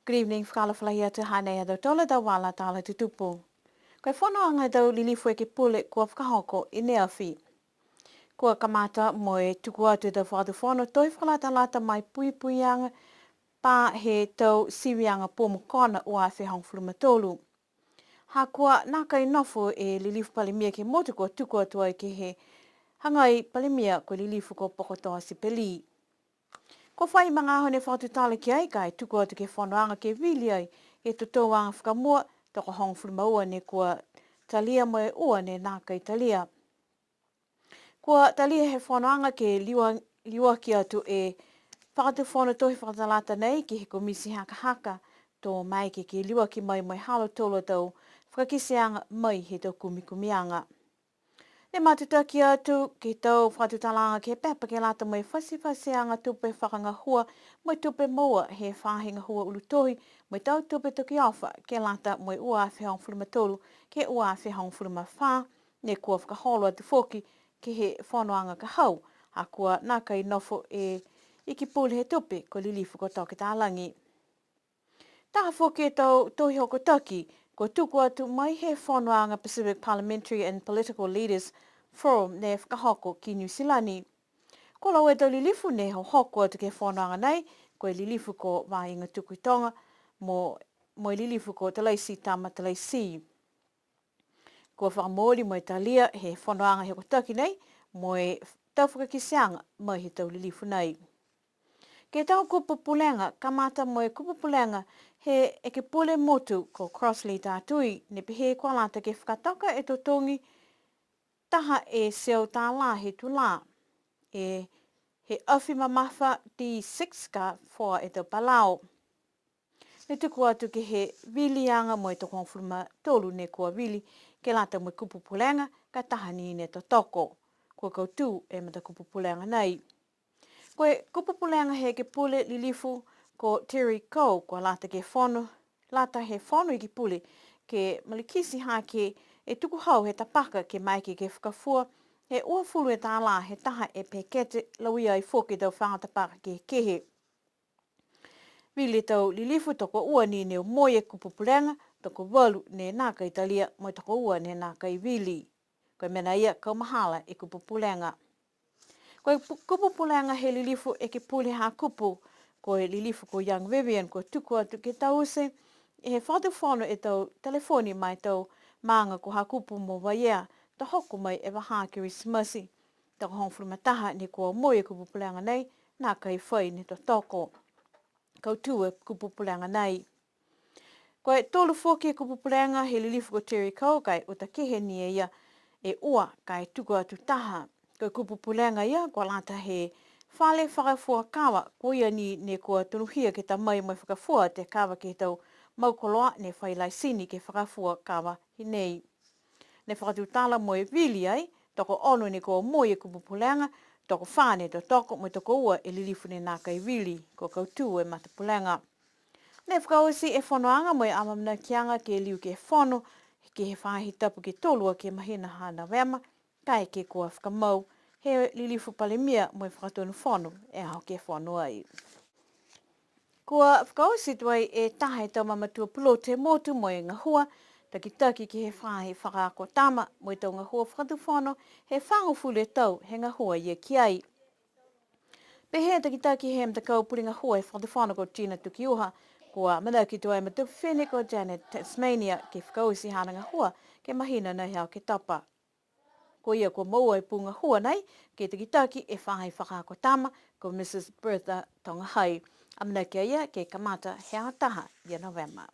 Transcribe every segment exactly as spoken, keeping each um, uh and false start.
Good evening, fakaalofa lahi atu, hanei ha tautolu a tau vala tala tutupu. Ko e fonoaga he tau lilifu ekepule kua fakahoko i ne afi. Kua kamata mo e tuku atu e tau fakatufono tohi fakalatalata ma e puipuiaga pā he tau siviaga pō mo kona ua afe hogofulu ma tolu. Ha kua nākai nofo e lilifu Palemia ke he motu kua tuku atu ai ke he hagai Palemia ko e lilifu ko Pokotoa Sipeli. Kua fai magaaho ne fakatutala ki ai ka e tuku atu ke he fonoaga ke vili ai e totouaga fakamua, tokohogofulu ma ua ne kua talia mo e ua ne nākai talia. Kua talia he fonoaga ke liua, liuaki atu e fakatufono tohi fakalatalata nei ke he komiti hakahaka, to maeke ke liuaki mai mo e ha lautolu a tau fakakiteaga mai he tau kumikumiaga. Ne matutaki atu ke he tau fakatutalaaga ke he pepa ke lata mo e fatifatiaga tupe fakagahua mo e tupe moua he faahi gahua ulu tohi mo e tau tupe tokiofa ke lata mo e ua afe hogofulu ma tolu ke ua afe hogofulu ma fā, ne kua fakaholo atu foki ke he fonoaga ka hau, ha kua nākai nofo e Ikipule he Tupe ko e Lilifu ko Toke Talagi. Taha foki e tau tohi hokotaki kua tuku atu mai he fonoaga Pacific Parliamentary and Political Leaders Forum ne fakahoko ki Niu Silani. Ko laua e tau lilifu ne hohoko atu ke he fonoaga nei, ko e lilifu ko Vaiga Tukuitonga mo, mo e lilifu ko Talaititama Talaiti. Kua fakamooli mo e talia he fonoaga he hokotaki nei mo e tau fakakiteaga mai he tau lilifu nei. Ke he tau kupu pulega, kamata mo e kupu pulega he ekepule motu ko Crossley Tatui, ne pehē kua lata ke fakatoka e totogi taha e teau tālā he tulā, e he afi mamafa D six ka foa e tau palau. Ne tuku atu ke he viliaga mo e tokohogofulu ma tolu ne kua vili ke lata mo e kupu pulega, ka taha ni ne totoko. Kua kautū e matakupu pulega nei. Ko e kupu pulega he ekepule lilifu ko Terry Coe, kua lata ke fono, lata he Fono Ekepule ke malikiti hake e tukuhau he tapaka ke maeke ke fakafua he uafulu e tālā he taha e pekete, lauia ai foki e tau faga tapaka kehekehe. Vili e tau lilifu, tokoua ni ne omoi e kupu pulega, tokovalu ne nākai talia, mo e tokoua ne nākai vili. Ko e mena ia kaumahala e kupu pulega. Ko e pu-, kupu pulega he lilifu ekepule Hakupu, ko e lilifu ko Young Vivian, kua tuku atu ke taute he fakatufono e tau telefoni ma e tau maaga ko Hakupu mo Vaiea, to hoko mai e vahā Kirisimasi. Tokohogofulu ma taha ne kua omoi e kupu pulega nei, nākai fai ne totoko. Kautū e kupu pulega nei. Ko e tolu foki e kupu pulega he lilifu ko Terry Coe, ka e uta kehe ni e ia e ua, ka e tuku atu taha. Ko e kupu pulega ia, kua lata he fale fakafua kava, ko ia ni ne kua tonuhia ke ta mai mo e fakafua atu e kava ke he tau mau koloa ne fai laisini ke fakafua kava hinei. Ne fakatutala mo e vili ai, tokoono ne kua omoi e kupu pulega, tokofā ne totoko, mo e tokoua e lilifu ne nākai vili, kua kautū e matapulega. Ne fakaoti e fonoaga mo e amaamanakiaga ke liu ke fono, ke he faahi tapu ke tolu aki e mahina ha Novema, kaeke kua fakamau he lilifu Palemia mo e fakatonu fono e aho ke fono ai. Kua fakaoti tuai e taha he tau mamatua pulotu he motu mo e gahua, takitaki ke he faahi fakaako tama, mo e tau gahua fakatufono he fagofulu e tau he gahua ia ki ai. Pehē e takitaki he matakau pule gahua he fakatufono ko Tina Tukiuha, kua amanaki tuai e matua fifine ko Janet Tasmania ke fakaoti haana gahua ke he mahina nei he Oketopa. Ko ia kua moua e pū gahua nei ke takitaki e faahi fakaako tama ko Mrs Bertha Togahai. Amanaki a ia ke kamata he aho taha ia Novema.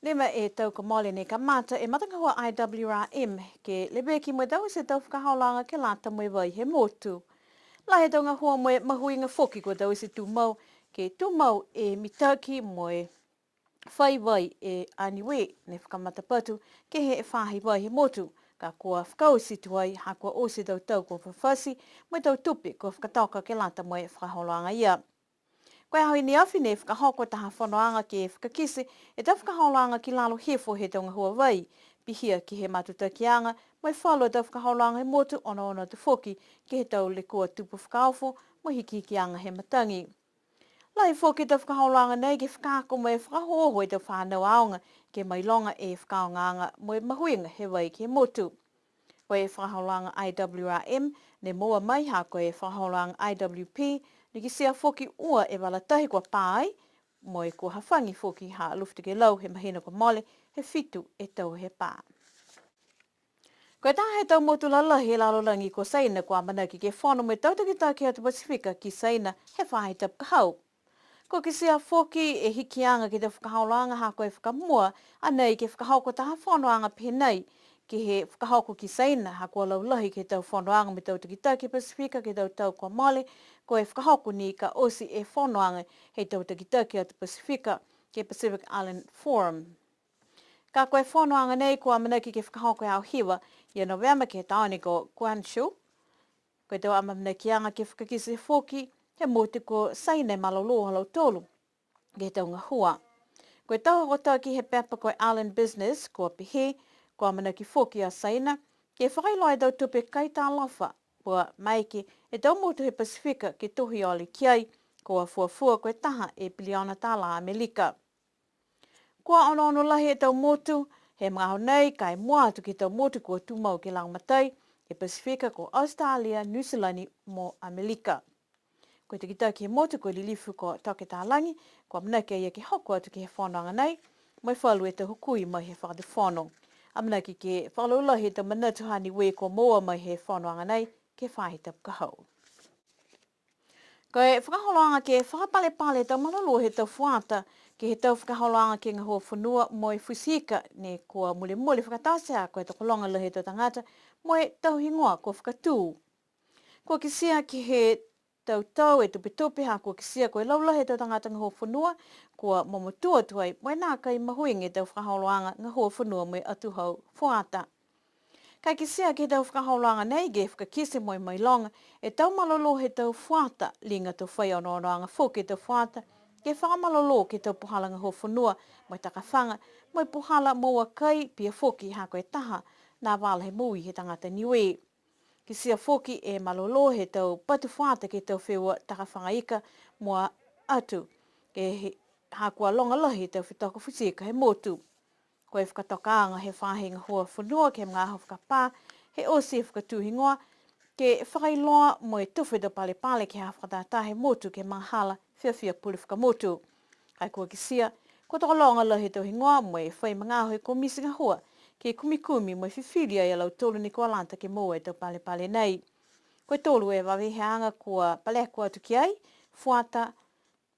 Lima e tau kua mole ne kamata e matagahua I W R M ke leveki mo e taute e tau fakaholoaga ke lata mo e vai he motu. Lahi e tau gahua mo e mahuiga foki kua taute tumau, ke tumau e mitaki mo e fai vai e a Niue ne fakamatapatu ke he faahi vai he motu, ka kua fakaoti tuai ha kua oti e tau tau kua fafati mo e tau tupe kua fakatoka ke lata mo e fakaholoaga ia. Ko e aho i ne afi ne fakahoko taha fonoaga ke fakakite e tau fakaholoaga ki lalo hifo he tau gahua vai, pihia ke he matutakiaga mo e falu a tau fakaholoaga he motu, onoono atu foki ke he tau lekua tupu fakaofo mo e hikihikiaga he matagi. Lahi foki e tau fakaholoaga nei ke fakaako mo e fakaohooho e tau fanau aoga ke mailoga e fakaaogaaga mo e mahuiga he vai ke he motu. Ko e fakaholoaga I W R M ne moua mai ha ko e fakaholoaga I W P, ne kitia foki ua e vala tahi kua pā ai, mo e kua hafagi foki ha Alofi Tokelau he mahina kua mole, he fitu e tau he pā. Ko e taha he tau motu lalahi he lalolagi ko Saina kua amanaki ke fono mo e tau takitaki Atu Pasifika ki Saina he faahi tapu ka hau. Kua kitia foki e hikiaga ke he tau fakaholoaga ha ko e fakamua a nei ke fakahoko taha fonoaga pehē nei, ke he fakahoko ki Saina, ha kua laulahi ke he tau fonoaga mo e tau takitaki Pasifika ke he tau tau kua mole, ko e fakahoko ni ka oti e fonoaga he tau takitaki Atu Pasifika, ke he Pacific Island Forum. Ka ko e fonoaga nei kua amanaki ke fakahoko he aho hiva ia Novema ke he taone ko Guangzhou. Ko e tau amaamanakiaga ke fakakite foki he motu ko Saina e malolō ha lautolu ke he tau gahua. Ko e tau hokotaki he pepa ko e Island Business, kua pehē, kua amanaki foki a Saina ke fakailoa e tau tupe kaitalofa, kua maeke e tau motu he Pasifika ke tohi ole ki ai, kua fuafua ko e taha e piliona tālā Amelika. Kua onoono lahi e tau motu he magaaho nei, ka e mua atu ke he tau motu kua tumau ke lagomatai e Pasifika ko Australia, Niu Silani mo Amelika. Ko e takitaki he motu ko e lilifu ko Toke Talagi, kua amanaki a ia ke hoko atu ke he fonoaga nei, mo e falu e tau hukui mai he fakatufono. Amanaki ke fakalaulahi e tau manatu ha Niue kua moua mai he fonoaga nei ke he faahi tapu ka hau. Ko e fakaholoaga ke fakapalepale e tau malolō he tau fuata, ke he tau fakaholoaga ke gahua fonua mo e futi ika, ne kua mulimuli fakataha ko e tokologa lahi he tau tagata mo e tau higoa kua fakatū. Kua kitia ke he tau tau e tupetupe ha kua kitia ko e laulahi he tau tagata gahua fonua, kua momotua tuai mo e nākai mahuiga e tau fakaholoaga gahua fonua mo e atuhau fuata. Ka e kitia ke he tau fakaholoaga nei ke fakakite mo e mailoga e tau malolō he tau fuata, liga to fai onoonoaga foki e tau fuata ke fakamalolō ke he tau puhala gahua fonua mo e takafaga, mo e puhala moua kai, pihia foki ha ko e taha nā vala he moui he tagata Niue. Kitia foki e malolō he tau patu fuata ke he tau feua takafaga ika mua atu, ke he, ha kua loga lahi e tau fetoko futi ika he motu. Ko e fakatokaaga he faahi gahua fonua ke he magaaho fakapā, he oti e fakatū higoa, ke fakailoa mo e tufa e tau palepale ke he aho fakatātā he motu ke he magahala fiafia pule fakamotu. Ka e kua kitia, kua tokologa lahi e tau higoa mo e fai magaaho he komiti gahua, ke kumikumi mo e fifili ai a lautolu ne kua lata ke moua e tau palepale nei. Ko e tolu e vaveheaga kua paleko atu ki ai, fuata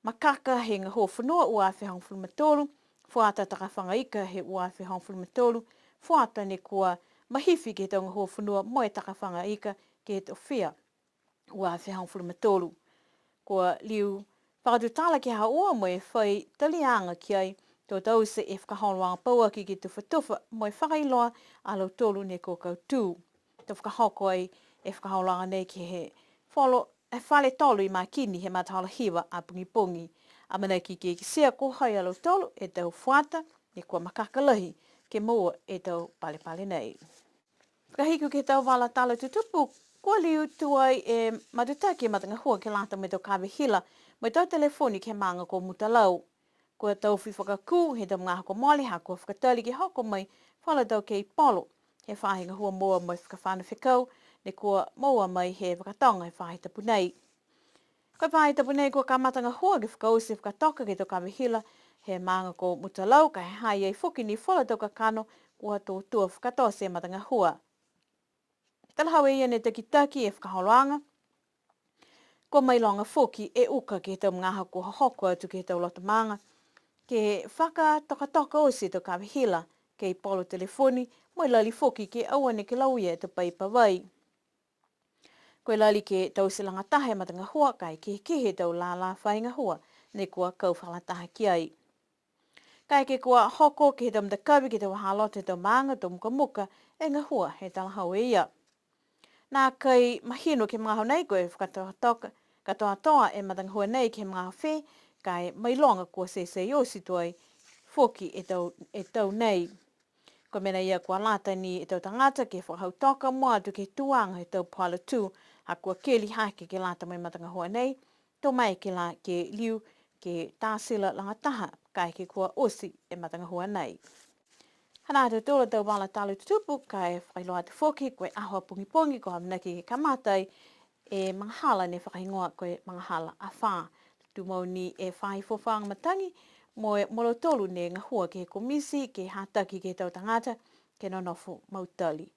makaka he gahua fonua ua afe hogofulu ma tolu, fuata takafaga ika he ua afe hogofulu ma tolu, fuata ne kua mahifi ke he tau gahua fonua mo e takafaga ika ke he tofia ua afe hogofulu ma tolu. Kua liu fakatutala ke he ha ua mo e fai taliaga ki ai, to taute e fakaholoaga pauaki ke tufatufa mo e fakailoa a lautolu ne kua kautū. To fakahoko ai e fakaholoaga nei ke he folo, e fale tolu i Makini he matahola hiva a pogipogi. Amanaki ke kitia ko hai a lautolu e tau fuata, ne kua makaka lahi ke moua e tau palepale nei. Fakahiku ke he tau vala tala tutupu, kua liu tuai e matutaki e matagahua ke lata mo e tau kave hila mo e tau telefoni ke he maaga ko Mutalau. Kua taofi fakakū he tau magaaho kua mole ha kua fakatali ke hoko mai falu tau keipolo he faahi gahua moua mo e fakafano fekau, ne kua moua mai he vakatoga he faahi tapu nei. Ko e faahi tapu nei kua kamata gahua ke fakaoti e fakatoka ke he tau kave hila he maaga ko Mutalau, ka e ha ha i ai foki ni falu tau kakano kua tō tua fakatote e matagahua. Talahau e ia ne takitaki e fakaholoaga, kua mailoga foki e uka ke he tau magaaho kua hohoko atu ke he tau loto maaga, ke fakatokatoka oti e tau kave hila, keipolo telefoni, mo e lali foki ke aua neke lauia e tau paipa vai. Ko e lali ke taute lagataha e matagahua, ka e kehekehe e tau lālā faahi gahua ne kua kau fakalataha ki ai. Kaeke kua hoko ke he tau matakavi ke he tau vahāloto he tau maaga to mukamuka e gahua, he talahau e ia. Nākai mahino ke he magaaho nei ko e fakatokatoka katoatoa e matagahua nei ke he magaaho fē, ka e mailoga kua teitei oti tuai foki e tau, e tau nei. Ko e mena ia kua lata ni e tau tagata ke fakahautoka mua atu ke he tuaga he tau puhala tū, ha kua keli hake ke lata mo e matagahua nei, to maeke lā ke liu ke tā sila lagataha, kaeke kua oti e matagahua nei. Hanā ha tautolu a tau vala tala tutupu, ka e fakailoa atu foki, ko e aho a pogipogi, kua amanaki ke kamata ai e magahala ne fakahigoa ko e magahala afā. Tumau ni e faahi fuafuaaga matagi, mo e mo lautolu ne gahua ke he komiti, ke hataki ke he tau tagata, ke nonofo mautali.